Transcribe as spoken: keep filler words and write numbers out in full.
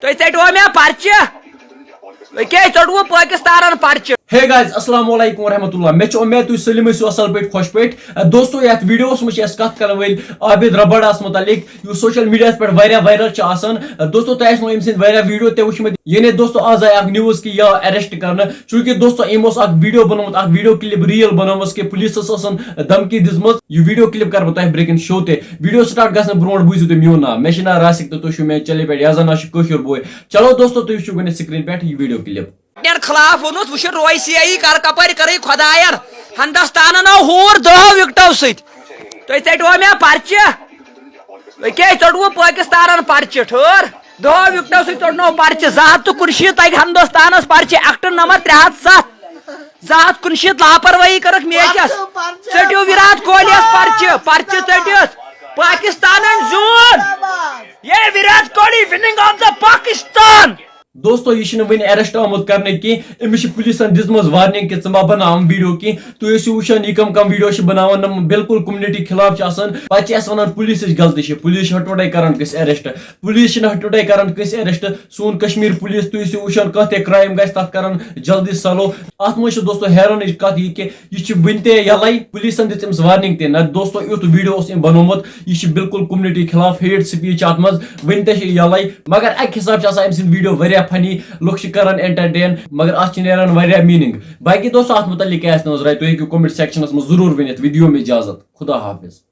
تُہۍ ژٔٹوا مےٚ پرچہِ؟ أکے ژوٚٹوٕ پٲکِستانن پرچہِ۔ ہے گایز، السلام علیکم ورحمۃ اللہ۔ مےٚ چھِ اُمید تُہۍ سٲلِم ٲسِو اَصٕل پٲٹھۍ، خۄش پٲٹھۍ۔ اَ، دوستو، یَتھ ویٖڈیوَس منٛز چھِ اَسہِ کَتھ کَرَن وٲلۍ عابد ربڑَس مُتعلِق، یُس سوشل میٖڈیاہَس پٮ۪ٹھ واریاہ وائرل چھِ آسان۔ اَ، دوستو، تۄہہِ آسِنو أمۍ سٕنٛدۍ واریاہ ویٖڈیو تہِ وٕچھمٕتۍ۔ یعنی دوستو، آز آیہِ اَکھ نیوز کہِ یہِ آو اریسٹ کرنہٕ، چوٗنٛکہِ دوستو، أمۍ اوس اَکھ ویٖڈیو بنوومُت، اَکھ ویٖڈیو کلپ ریٖل بنٲومٕژ کہِ پُلیٖسَس ٲسَن دھمکی دِژمٕژ۔ یہِ ویٖڈیو کلپ کَرٕ بہٕ تۄہہِ برٛونٛہہ کِنۍ شو تہِ۔ ویٖڈیو سٹارٹ گژھنہٕ برونٛٹھ بوٗزِو تُہۍ میون ناو۔ مےٚ چھِ ناو راسِک تہٕ تُہۍ چھِو میٛانہِ چینلہِ پٮ۪ٹھ۔ یَزان ناو چھُ کٲشُر بوے۔ چلو دوستو، تُہۍ وٕچھِو گۄڈٕنٮ۪تھ سکریٖن پٮ۪ٹھ یہِ ویٖڈیو کلپ۔ نٮ۪ن خلاف ووٚنُتھ، وٕچھِو روے سی آئی کر کپٲرۍ کٔرٕے خۄداین۔ ہندوستانن آو ہوٗر دَہو وِکٹو سۭتۍ۔ تُہۍ ژٔٹوا مےٚ پرچہِ؟ أکے ژوٚٹوٕ پٲکِستانن پرچہِ، ٹھٲر۔ دَہو وِکٹو سۭتۍ ژوٚٹنو پرچہِ۔ زٕ ہَتھ تہٕ کُنشیٖتھ تَگہِ ہندوستانس پرچہِ، ایکٹ نمبر ترٛےٚ ہَتھ سَتھ۔ زٕ ہَتھ کُنشیٖتھ لاپروٲہی کٔرٕکھ میچس۔ ژٔٹِو وِرات کوہلیس پرچہِ، پرچہِ ژٔٹِس۔ پاکستانن زیوٗن۔ یے وِرات Kohli, winning of the Pakistan۔ دوستو، یہِ چھُنہٕ وٕنہِ اریسٹ آمُت کرنہٕ کینٛہہ۔ أمِس چھِ پُلیٖسن دِژمٕژ وارننگ کہِ ژٕ مہ بناو یِم ویٖڈیو کینٛہہ۔ تُہۍ ٲسِو وٕچھان، یہِ کم کم ویٖڈیو چھِ بناوان، یِم بالکل کومنٹی خلاف چھِ آسان۔ پتہٕ چھِ اَسہِ وَنان، پُلیٖسٕچ غلطی چھِ، پُلیٖس چھِ ہٹوٹے کران کٲنٛسہِ اریسٹ۔ پُلیٖس چھِنہٕ ہٹوٹے کران کٲنٛسہِ اریسٹ۔ سون کشمیر پُلیٖس، تُہۍ ٲسِو وٕچھان، کانٛہہ تہِ کرائم گژھِ، تَتھ کران جلدی سالو۔ اَتھ منٛز چھِ دوستو حیرانٕچ کتھ یہِ کہِ یہِ چھِ وٕنہِ تہِ یَلَے۔ پُلیٖسَن دِژ أمِس وارننگ تہِ۔ نہ دوستو، یُتھ ویٖڈیو اوس أمۍ بنوومُت، یہِ چھِ بالکل کومنٹی خلاف، ہیٹ سپیٖچ چھِ اَتھ منٛز، وٕنہِ تہِ چھِ یَلَے۔ مگر اَکہِ حساب چھِ آسان أمۍ سٕنٛدۍ ویٖڈیو واریاہ فنی، لُکھ چھِ کران انٹرٹین، مگر اَتھ چھِ نیران واریاہ میٖننگ۔ باقٕے دوستو، اَتھ مُتعلق کیٛاہ آسہِ تُہٕنٛز راے، تُہۍ ہیٚکِو کومنٹ سیکشنَس منٛز ضروٗر ؤنِتھ۔ ویٖڈیو مےٚ اجازت، خدا حافظ۔